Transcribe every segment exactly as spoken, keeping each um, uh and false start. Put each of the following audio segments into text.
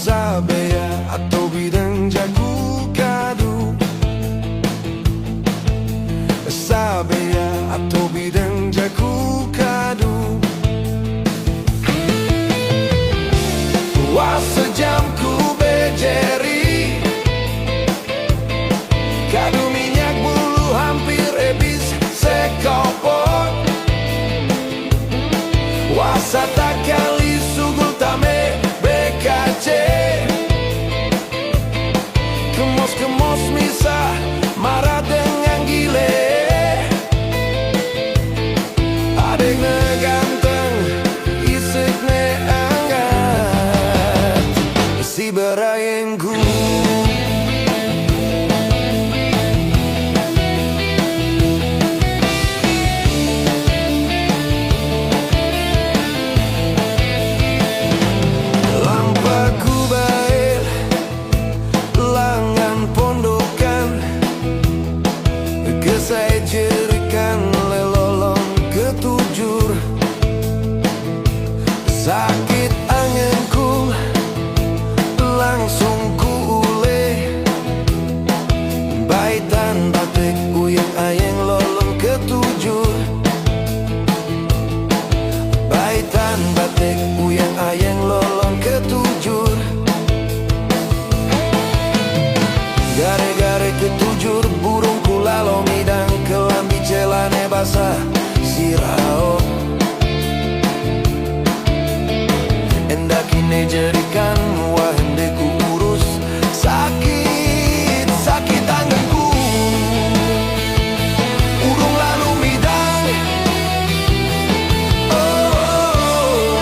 Sabea ato bidang jaku kadu. Sabea ato bidang jaku kadu. Wasa jam ku bejeri. Kadu minyak bulu hampir ebis sekopot. Wasa takali sugul tame bekace. Kemos-kemos misa marah dengan gile. Adiknya ganteng, isiknya anggat. Si berayengku. Lampaku bae langan pondokan, kesai jerikan lelolong ketujur. Sakit angenku langsung ku ule. Baitan batik uyang ayeng lolong ketujur. Baitan batik uyang ayeng lolong ketujur. Gare-gare ketujur burung kulalo midang kelambi celane basa sirao. Endaki ne jerikan wah ende ku urus sakit, sakit angenku. Urung lalu midang. Oh.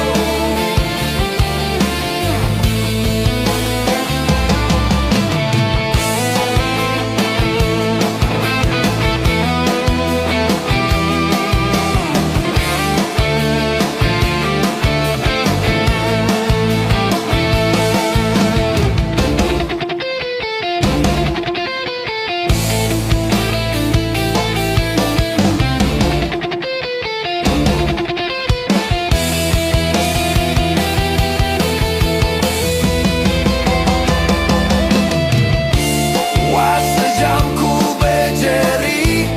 Wasa jam ku bejeri.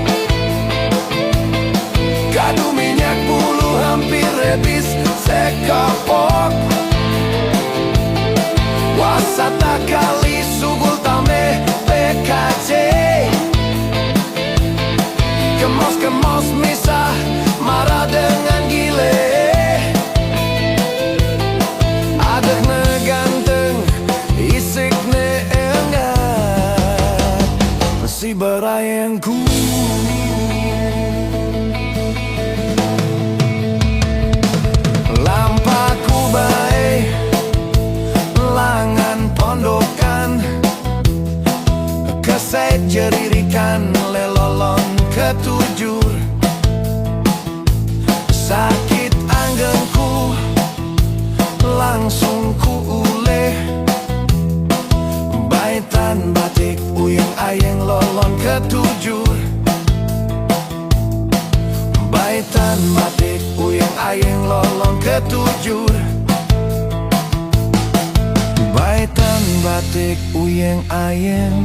Kadu minyak bulu hampir ebis sekopot. Wasa takali sugul tame pekace. Kemos-kemos misa marah dengan gile. Adiknya ganteng, isiknya anggat. Si berayengku. Lampaku bae langan pondokan, kesai jeririkan lelolong ketujur. Sakit anggengku langsung ku uleh. Baitan batik uyang ayeng lolong ketujur. Baitan batik uyang ayeng lolong ketujur. Baitan batik uyang ayeng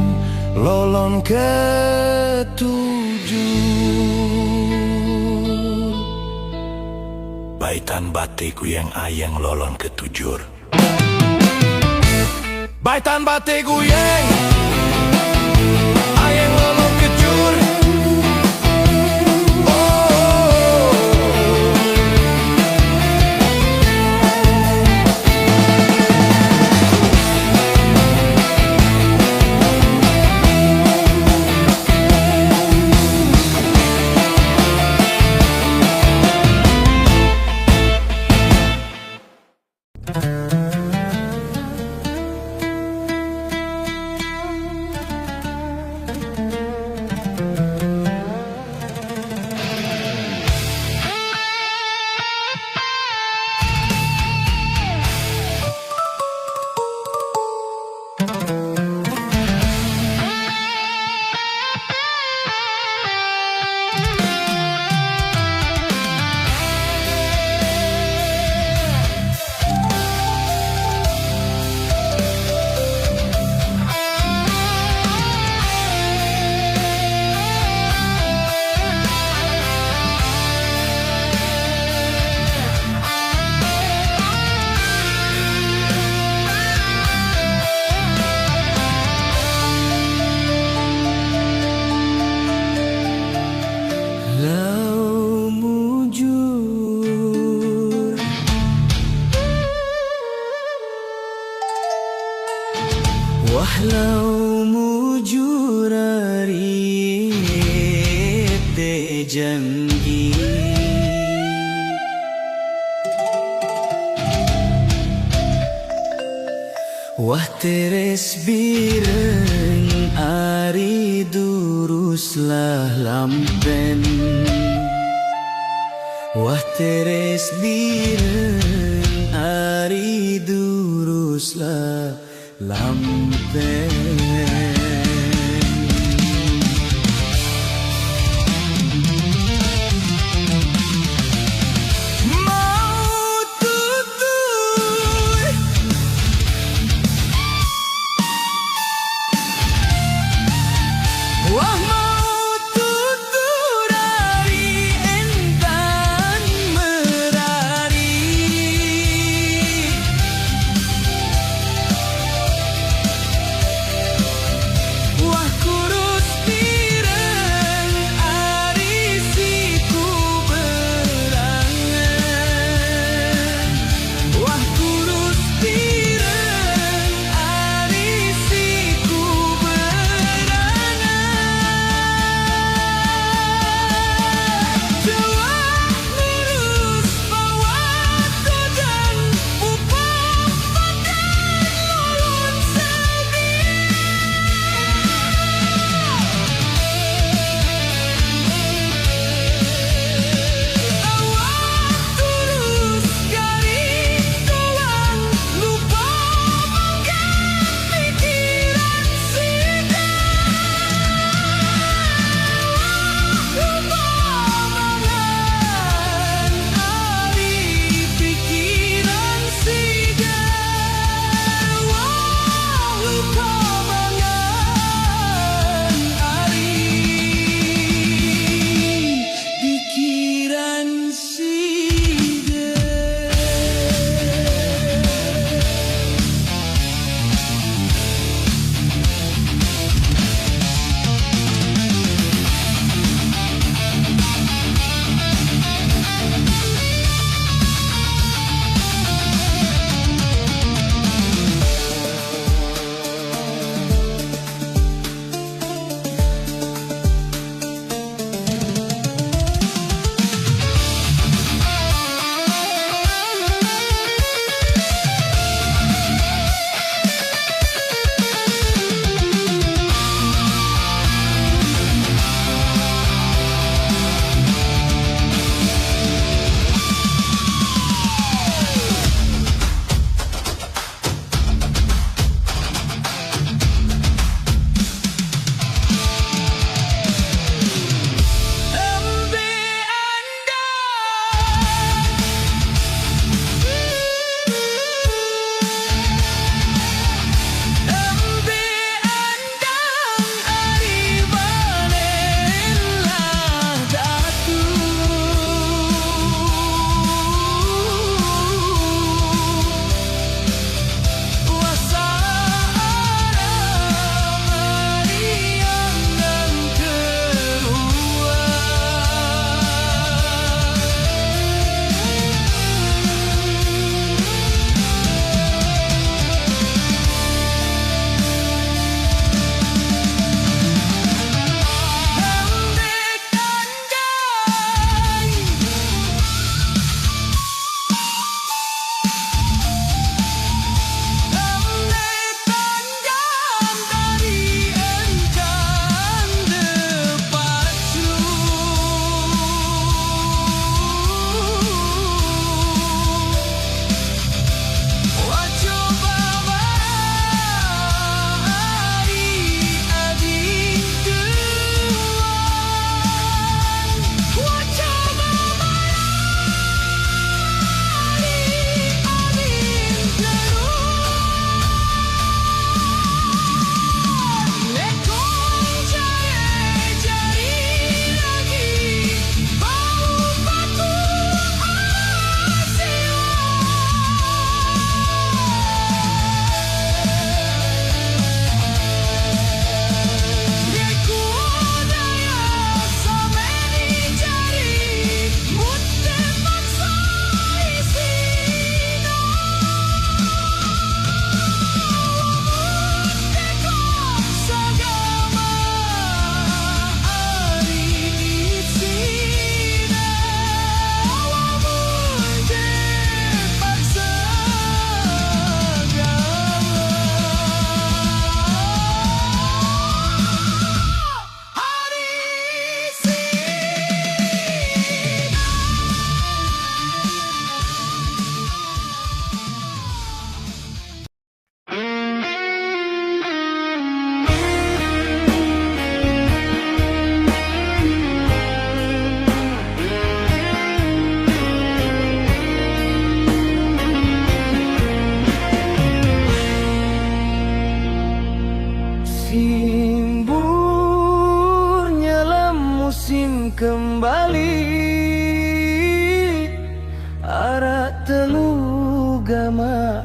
lolong ketujur. Baitan batik uyang ayeng lolong ketujur. Baitan batik uyang ayeng lolong ketujur. Oh. Wah lau mujur ari ete janggi. Wah teres bireng ari durus lah lampen. Wah teres bireng ari durus lah lampen. Mau tutur. Wah mau tutur ari entan merari.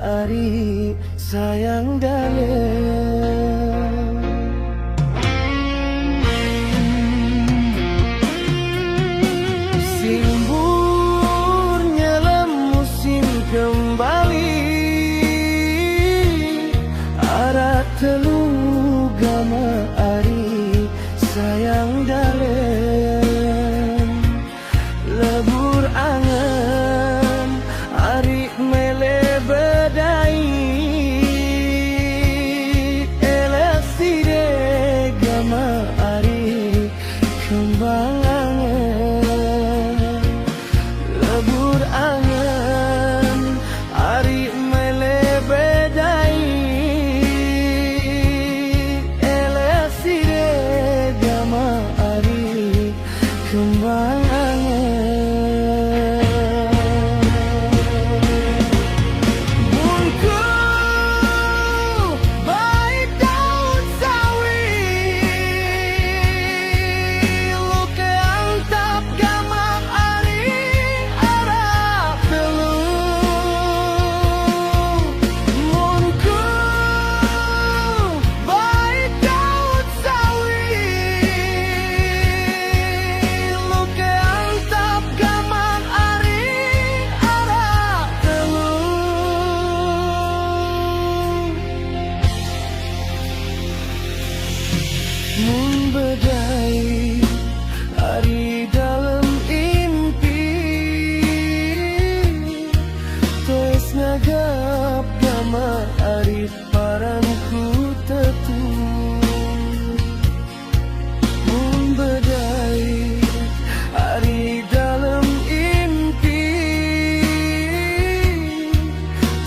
ari sayang dalem. Simbur nyelem musim kembali, arah telu gama ari sayang dalem. Lebur angen ari mele bedai, elek side gama ari kembang angen. Lebur angen ari mele bedai, elek side gama ari kembang angen. Munku bai daun sawi, luke antap gama ari arah telu. Munku bai daun sawi, luke antap gama ari arah telu. Mun bedai ari dalem impi, tois ngagap gama ari paranku tetu. Mun bedai ari dalem impi,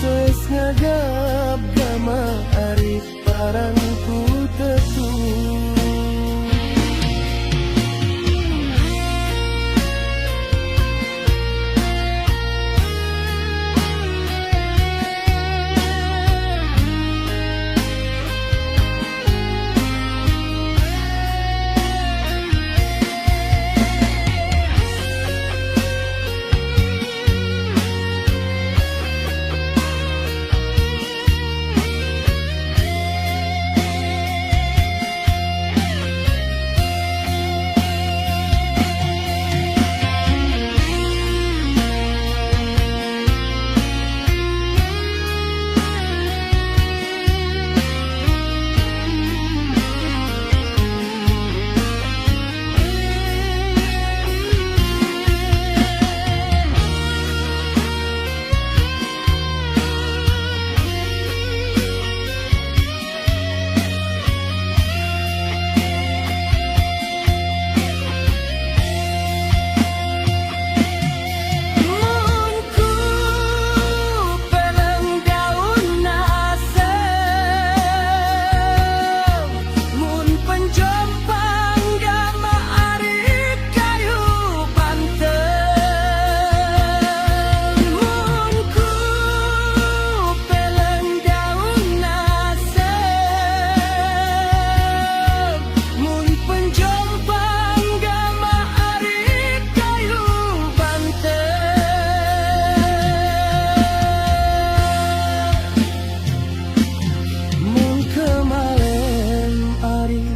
tois ngagap gama ari paranku tetu. Mun ku peleng daun nasem, mun penjompang gama ari kayu banten. Mun ku peleng daun nasem, mun penjompang gama ari kayu banten. Mun kemalem ari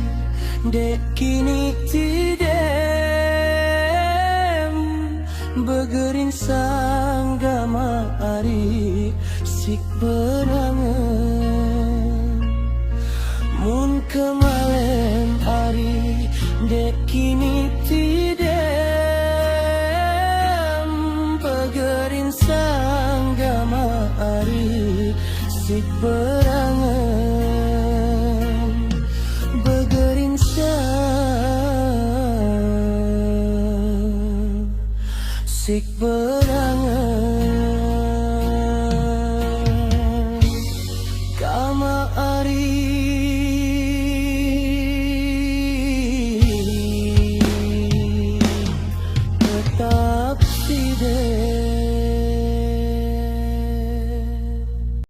dek kini tidem, begerinsang gama ari sik berangen. Mun kemalem ari dek kini tidem, begerinsang gama ari sik berangen.